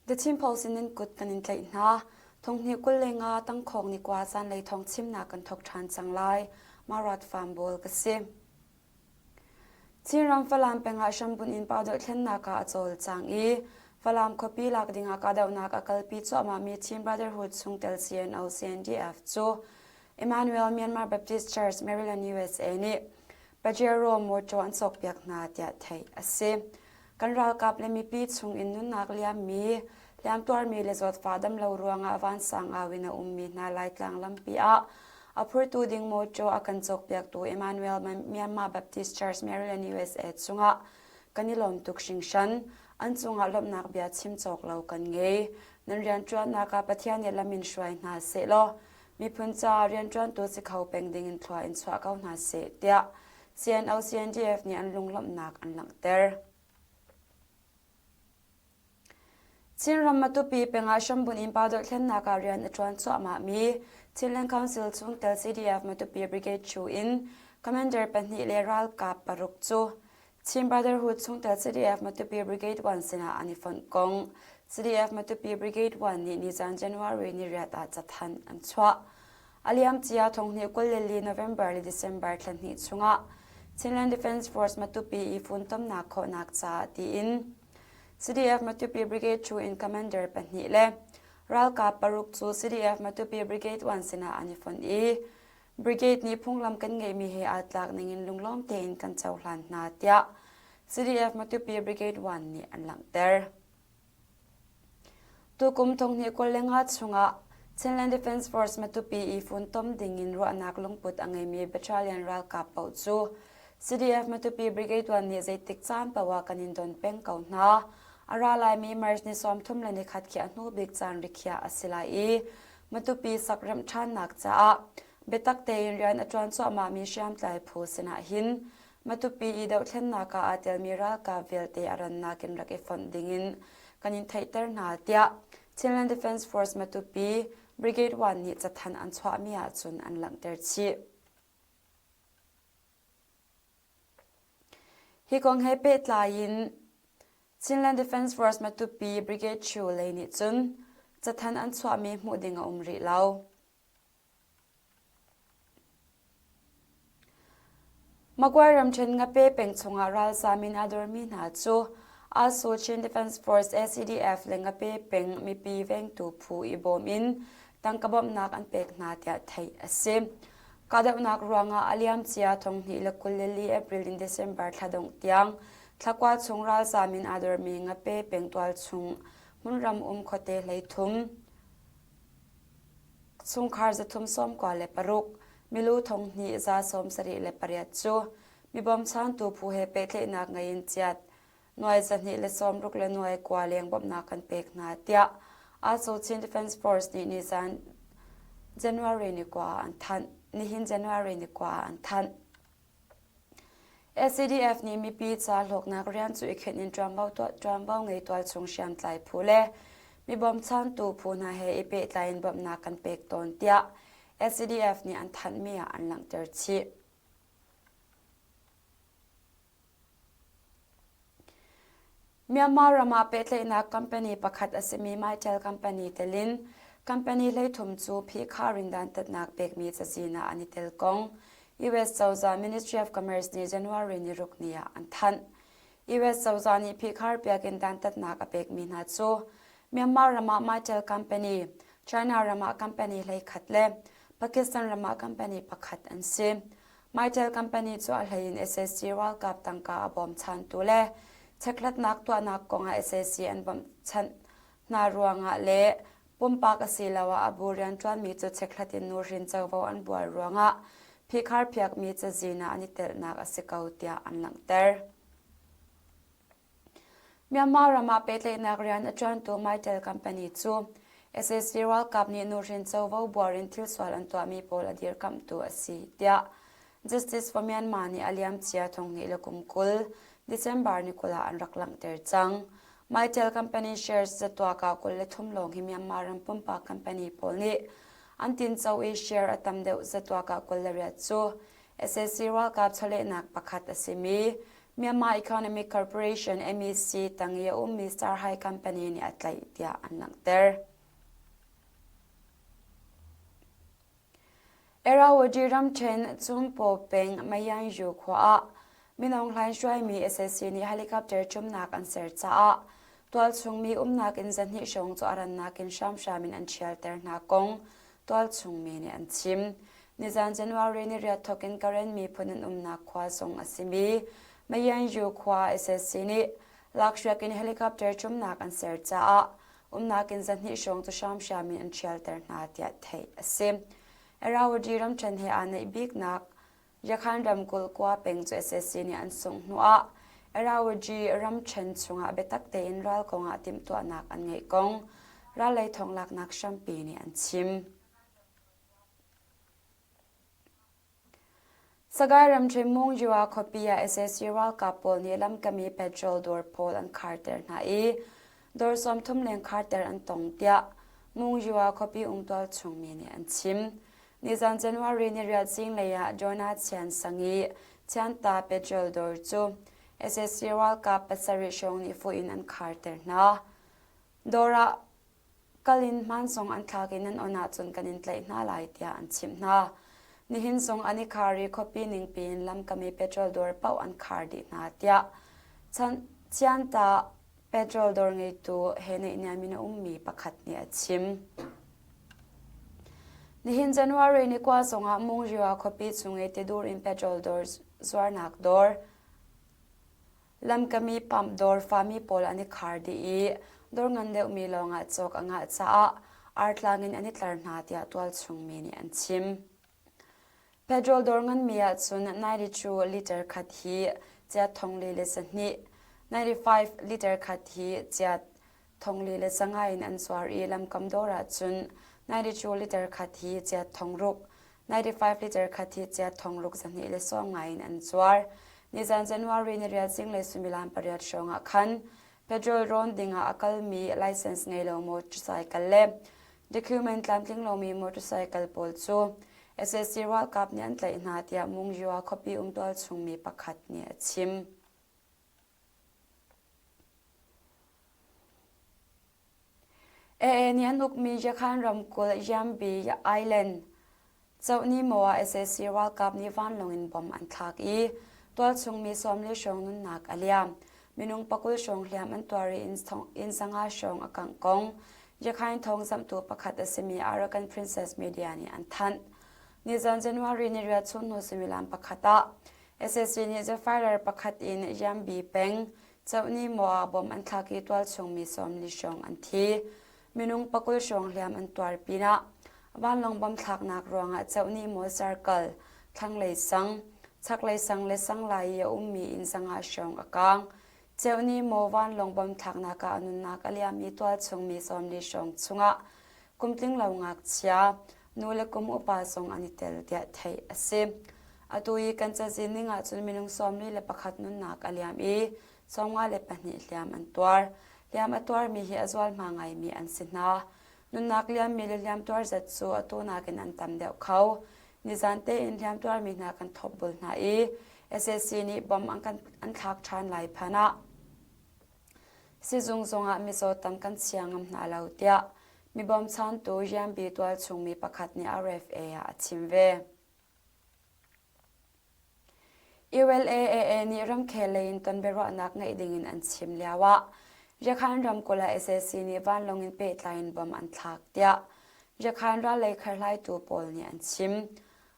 The Chin Post in nan kut kan in tlaih hna. Thonghnih 25 tangkhawng ni kua zanlei thawng chimnak kan thawk ṭhan cang lai. Marat Farm Bawl ka si. Chinram Falam peng ah hrambunh in Paudoh thlennak ah a cawlcang i Falam khuapi lak dingah kahdohnak a kalpi cuahmahmi Chin Brotherhood chungtel CNO CNDF cu Emmanuel Myanmar Baptist Church Maryland USA nih Pajero mawṭaw an cawkpiak hna tiah theih a si. Kan ralkap le mipi chung in nunnak liammi, hliamtuarmi le zawtfah damlo ruangah vansang au in a ummi hna Laitlang lampi ah a phurtu ding mawṭaw a kan cawkpiaktu Emmanuel Myanmar Baptist Church Maryland USA cungah kan i lawm tuk hringhran. An cungah lawmhnak bia chim cawk lo kan ngei. Nan rianṭuannak ah Pathian nih lam in hruai hna sehlaw miphun caah rianṭuantu si kho peng ding in thlua in chuah ko hna seh tiah CNO CNDF nih an lunglawmhnak an langhter. Chinram Matupi pengah hrambunh in pa dohthlennak ah rian a ṭuan cuahmahmi Chinland Council chungtel CDF Matupi Brigade Chu in Commander pahnih le ralkap paruk cu Chin Brotherhood chungtel CDF Matupi Brigade 1 sinah an i fonh kong CDF Matupi Brigade 1 nih nizan January ni riat ah cathanh an chuah. A liamcia thonghnih 24 November le December thla hnih chungah Chinland Defence Force Matupi i funtomnak khawhnak caah tiin CDF Matupi Brigade 2 in Commander pahnih le ralkap paruk cu CDF Matupi Brigade 1 sinah an i fonh i Brigade nih phunglam kan ngeihmi he aa tlak ningin lunglawm tein kan cohlan hna tiah CDF Matupi Brigade 1 nih an langhter. Tukum thonghnih 25 chungah Chinland Defence Force Matupi i funtom dingin ruahnak lungput a ngeimi battalion ralkap paoh cu CDF Matupi Brigade 1 nih zeitik caan paoh ah kan in don peng ko hna. A ra laimi March ni 30 le nikhat khi a hnu bik caan rikhiah a si lai i Matupi sak remh ṭhannak caah biatak tein rian a ṭuan cuahmahmi hriamtlai phu sinah hin Matupi i dohthlennak ah aa telmi ralkap vialte a rannak in rak i fonh dingin kan in theihter hna tiah Chinland Defence Force Matupi Brigade 1 nih cathanh an chuahmi ahcun an langhter chih. Hi kong he pehtlai in Chinland Defence Force Matupi Brigade Chu lei nih cun cathanh an chuahmi hmuh ding a um rih lo. Magway ramṭhen Ngape peng chungah ralzaam in aa dormi hna cu ASO Chin Defence Force ACDF le Ngape peng mipi vengtu phu i bawm in tangka bawmhnak an pek hna tiah theih a si. Kahdohnak ruangah a liamcia 2024 April in December thla dongh tiang thlakua chung ralzaam in aa dormi Ngape peng tualchung hmunram um khuate 13 Chungkhar 396, milu 2178 cu mi bawmchantu phu he pehtlaihnak ngei in chiat nuai 260 le nuai kua leng bawmhnak kan pek hna tiah ASO Chin Defence Force nih nizan January ni kua ah an thanh. Nihin January ni kua ah an thanh. SCDF nih mipi ca hlawknak rian cu i khenh in ṭuanvo ngei tualchung hriamtlai phu le mi bawmchantu phu hna he i pehtlai in bawmhnak kan pek tawn tiah SCDF nih an thanhmi ah an langhter chih. Myanmar ram ah pehtlaihnak company pakhat a simi Mytel company tel in company 13 cu phihkhar in dantatnak pekmi cazin ah an i tel kong US cozah Ministry of Commerce nih January ni ruk ni ah an thanh. US cozah nih phihkhar piak in dantatnak a pekmi hna cu Myanmar ram ah Mytel company, China ram ah company 11 le Pakistan ram ah company pakhat an si. Mytel company cu a hlei in sac ralkap tangka a bawmchantu le chekhlatnak tuahnak kongah sac an bawmhchanh hna ruangah le pumpak asiloah a bu rianṭuanmi cu chekhlat in nuhrin covo an buar ruangah phihkhar phiakmi cazin ah an i telnak a si ko tiah an langhter. Myanmar ram ah pehtlaihnak rian a ṭuantu Mytel company cu sac ralkap nih nuhrin covo buar in thilsual an tuahmi pawl a dirkamhtu a si tiah Justice for Myanmar nih a liamcia 2020 December ni 20 ah an rak langhter cang. Mytel company shares zatuak ah 23 lawng hi Myanmar ram pumpak company pawl nih an tinco i share a tam deuh zatuak ah 28 cu sac ralkap chawlehnak pakhat a simi. Myanmar Economic Corporation MEC tang i a ummi Star High Company nih a tlaih tiah an langhter. Irrawaddy ramṭhen Chungpaw peng Mayanyu khua ah Minung hlain hruaimi sac nih helicopter ṭumnak an ser caah tualchung mi umnak inn zahnih hrawng cu a rannak in hramhram in an ṭhialter hna kong tualchung mi nih an chim. Nizan January ni riat thawk in Karen miphun an umnak khua zong a simi Mayanyu khua sac nih lakhriak in helicopter ṭumnak an ser caah umnak inn zahnih hrawng cu hramhram in an ṭhialter hna tiah theih a si. Irrawaddy ramṭhen he aa naih biknak Yakhan ramkulh Kua peng cu sac nih an sungh hnuah Irrawaddy ramṭhen chungah biatak tein ral kongah timhtuahnak an ngeih kong rallei thonglaknak hrampi nih an chim. Sagaing ramṭhen Mungyiwa khuapi ah sac ralkap pawl nih lamkam i petrol dawr pawl an kharter hna i dawr 30 leng kharter an tong tiah Mungyiwa khuapi um tualchung mi nih an chim. Nizan January ni riat zinglei ah Jonah Chian sang i Chianta petrol dawr cu sac ralkap pasarih hrawng nih fuh in an kharter hna. Dawr ah kal in hmaan zong an thlak i nan on ahcun kan in tlaih hna lai tiah an chimh hna. Nihin zong an i khar i khuapi ningpi in lamkam i petrol dawr paoh an khar dih hna tiah Chianta petrol dawr ngeitu he naihniam in a ummi pakhat nih a chim. Nihin January ni kua zongah Mungriwa khuapi chung i tidur in petrol dawr zuarnak dawr Lamkam i pump dawr fami pawl an i khar dih i dawr ngan deuhmi lawngah cawk a ngah caah artlang in an i tlar hna tiah tualchung mi nih an chim. Petrol dawr nganmi ahcun 92 liter khat hi ciat thong li le sahnih, 95 liter khat hi ciat thong li le sanga in an zuar i lamkam dawr ahcun 92 liter khat hi ciat thong ruk, 95 liter khat hi ciat thong ruk zahnih le sawm ngai in an zuar. Nizan January ni riat zinglei suimilam pariat hrawng ah khan petrol rawn ding ah a kalmi license ngei lo motorcycle le document tlamtling lomi motorcycle pawl cu sac ralkap nih an tlaih hna tiah Mungyiwa khuapi um tualchung mi pakhat nih a chim. AA nih an ukmi Yakhan ramkulh Yambi Island Cohni maw ah sac ralkap nih vanlawng in bomb an thlak i tualchung mi 40 hrawng nunnak a liam. Minung pakul hrawng hliam an tuar i inn zanga hrawng a kangh kong Yakhain thawngzamhtu pakhat a simi Arakan Princess Media nih an thanh. Nizan January ni riat chun hnu suimilam pakhat ah sac nih Zephyr pakhat in Yambi peng Cohni maw ah bomb an thlak i tualchung mi 40 hrawng an thi. Minung pakul hrawng hliam an tuar pinah vanlawng bomb thlaknak ruangah Cohni maw circle, thlanglei sang, chaklei sang le sanglai i a ummi inn zanga hrawng a kaang. Ceuhni maw vanlawng bomb thlaknak ah a nunnak a liam i tualchung mi 40 hrawng chungah kumtling lo ngakchia, nu le kum upa zong an i tel tiah theih a si. Atu i kan cazin ning ahcun minung 41 nunnak a liam i 54 hliam an tuar. Hliam a tuarmi hi a zualhma ngaimi an si hna. Nunnak liammi le hliamtuar zat cu atu nakin an tam deuh kho. Nizan tein hliamtuarmi hna kan thopbul hna i sac nih bomb an, kan, an thlak ṭhan lai phan ah sizung zongah mizaw tam kan chia ngam hna lo tiah mi bawmchantu Yambi tualchung mi pakhat nih RFA ah a chim ve. ULAAA nih ramkhel lei in tonbiaruahnak ngeih dingin an chim lioah Yakhan ramkulh ah sac nih vanlawng in pehtlai in bomb an thlak tiah Yakhan rallei kherhlaitu pawl nih an chim.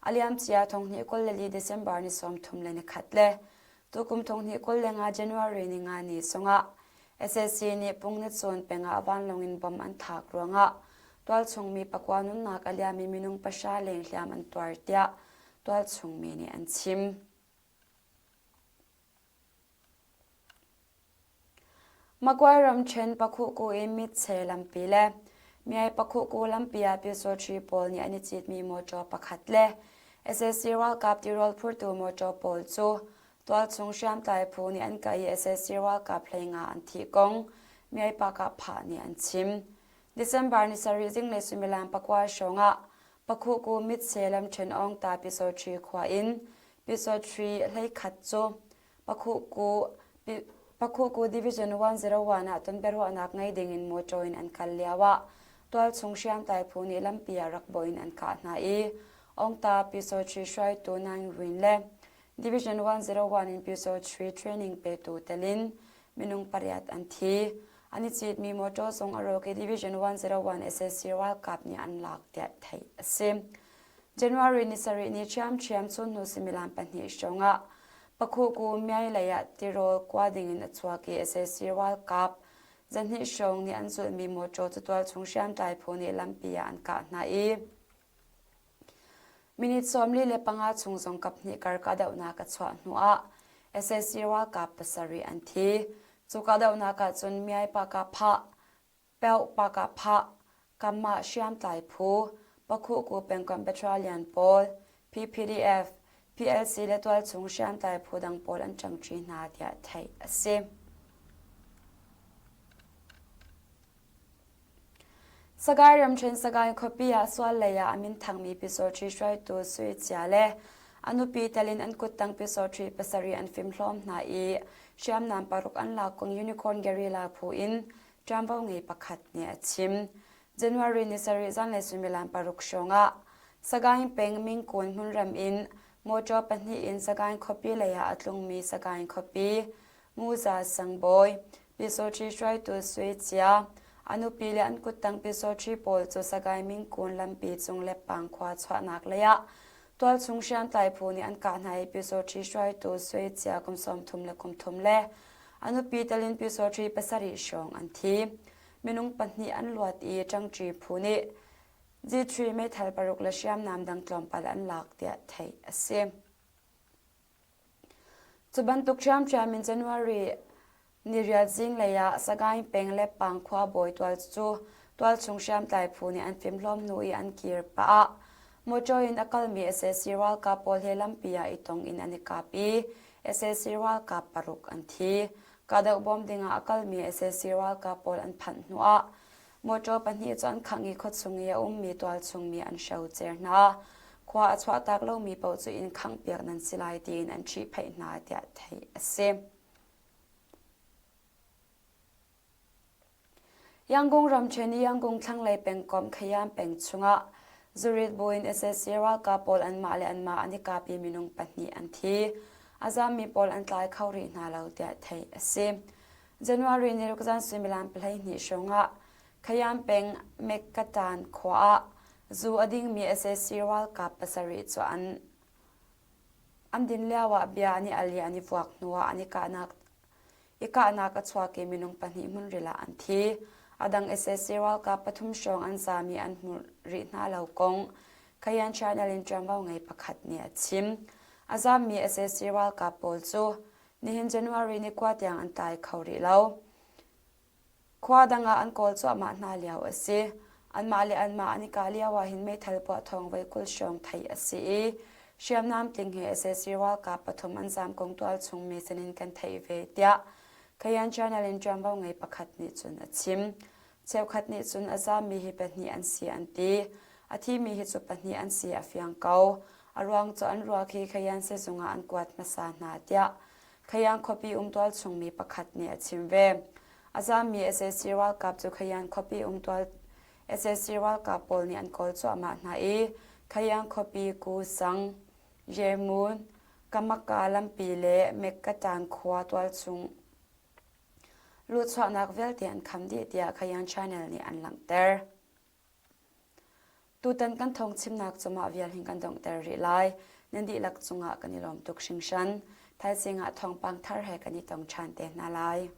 A liamcia thonghnih 24 December ni 31 le tukum thonghnih 25 January ni nga ni zongah sac nih Pungnacawn peng ah vanlawng in bomb an thlak ruangah tualchung mi pakua nunnak a liam i minung pahra leng hliam an tuar tiah tualchung mi nih an chim. Magway ramṭhen Pakhuhku in mitche lampi le Myai Pakhuhku lampi ah Pyusawṭhi pawl nih an i citmi mawṭaw pakhat le sac ralkap tirawl phurtu mawṭaw pawl cu tualchung hriamtlai phu nih an kah i sac ralkap hleinga an thih kong Myai Pakah nih an chim. December ni sarih zinglei suimilam pakua hrawng ah Pakhuhku mitche lamṭhen Awngta Pyusawṭhi khua in Pyusawṭhi 11 cu. Pakhuku Division 101 ah tonbiaruahnak ngei dingin mawṭaw in an kal lioah tualchung hriamtlai phu nih lampi ah rak bawh in an kah hna i Ongta Pyusawhti hruaitu Naing Win le Division 101 in Pyusawhti training petu tel in minung pariat an thi. An i citmi mawṭaw zong a rawk i Division 101 sac ralkap nih an lak tiah theih a si. January ni sarih ni ṭhiamṭhiam chunhnu suimilam pahnih hrawngah Pakhuku Myai lei ah tirawl kua dingin a chuak i sac ralkap zahnih hrawng nih an zulhmi mawṭaw cu tualchung hriamtlai phu nih lampi ah an kah hna i minute 45 chung zong kaphnih kar kahdohnak a chuah hnuah sac ralkap pasarih an thi. Cu kahdohnak ah cun Myai Pakah Peuh Pakah Kamah hriamtlai phu, Pakhuhku pengkomh Battalion pawl, PPDF, PLC le tualchung hriamtlai phu dang pawl an ṭangṭi hna tiah theih a si. Sagaing ramṭhen Sagaing khuapi ah sual lei ah a minthangmi Pyusawṭhi hruaitu Sui Cia le a nupi tel in an kuttang Pyusawṭhi pasarih an fimhlawm hna i hriamnam paruk an lak kong Unicorn Guerrilla phu in ṭuanvo ngei pakhat nih a chim. January ni sarih zanlei suimilam paruk hrawngah Sagaing peng Mingkun hmunram in motor pahnih in Sagaing khuapi lei ah a tlungmi Sagaing khuapi Nguza Sangbawi, Pyusawṭhi hruaitu Sui Cia, a nupi le an kuttang Pyusawṭhi pawl cu Sagaing Mingkun lampi cung Leppang khua chuahnak lei ah tualchung hriamtlai phu nih an kah hna i Pyusawṭhi hruaitu Sui Cia kum 30 le kum thum le a nupi telin Pyusawṭhi pasarih hrawng an thi. Minung pahnih an luat i ṭangṭi phu nih G3 meithal paruk le hriamnam dang tlawmpal an lak tiah theih a si. Cu bantuk ṭhiamṭhiam in January niriat zinglei ah Sagaing peng le Pang khua bawi tual cu tualchung hriamtlai phu nih an fimhlawm hnu i an kir pah ah motor in a kalmi sac ralkap pawl he lampi ah i tong in an i kap i sac ralkap paruk an thi. Kahdoh bawm dingah a kalmi sac ralkap pawl an phanh hnuah Mawṭaw pahnih cu an khangh i khuachung i a ummi tualchung mi an hrocer hna. Khua a chuahtak lomi paoh cu inn khanghpiak nan si lai tiin an ṭhihphaih hna tiah theih a si. Yangon ramṭhen i Yangon thlanglei pengkomh Khayan peng chungah zurit buin sac ralkap pawl anmah le anmah an i kap i minung pahnih an thi. A zammi pawl an tlai kho rih hna lo tiah theih a si. January ni ruk zan suimilam 12 hrawngah Khayan peng Mekkatan khua ah zu a dingmi sac ralkap pasarih cu an an din lioah bia an i al i an i vuak hnuah an i kahnak i kahnak a chuak i minung pahnih hmunril ah an thi. A dang sac ralkap pathum hrawng an zaam i an hmu rih hna lo kong Khayan Channel in ṭuanvo ngei pakhat nih a chim. A zaammi sac ralkap pawl cu Nihin January ni kua tiang an tlai kho rih lo. Khua dang ah an kawl cuahmah hna lio a si. Anmah le anmah an i kah lio ah hin meithal puah thawng voi 20 hrawng theih a si i hriamnam tling he sac ralkap pathum an zaam kong tualchung mi sinin kan theih ve tiah Kayan Channel in ṭuanvo ngei pakhat nih cun a chim. Cheukhat nih cun a zaammi hi pahnih an si an ti. A thimi hi cu pahnih an si a fiang ko. A ruang cu an ruak hi Khayan sizung ah an kuat hmasa hna tiah Khayan khuapi um tualchungmi pakhat nih a chim ve. A zaammi sac ralkap cu Khayan khuapi um tual sac ralkap pawl nih an kawl cuahmah hna i Khayan khuapi Ku Sang, Yemun, Kamaka lampi le Mekkatan khua tualchung luhchuahnak vialte an kham dih tiah Khayan Channel nih an langhter. Tutan kan thawngchimnak cu mah vial hin kan donghter rih lai. Nan dihlak cungah kan i lawm tuk hringhran. Thaizing ah thawngpang thar he kan i tong ṭhan te hna lai.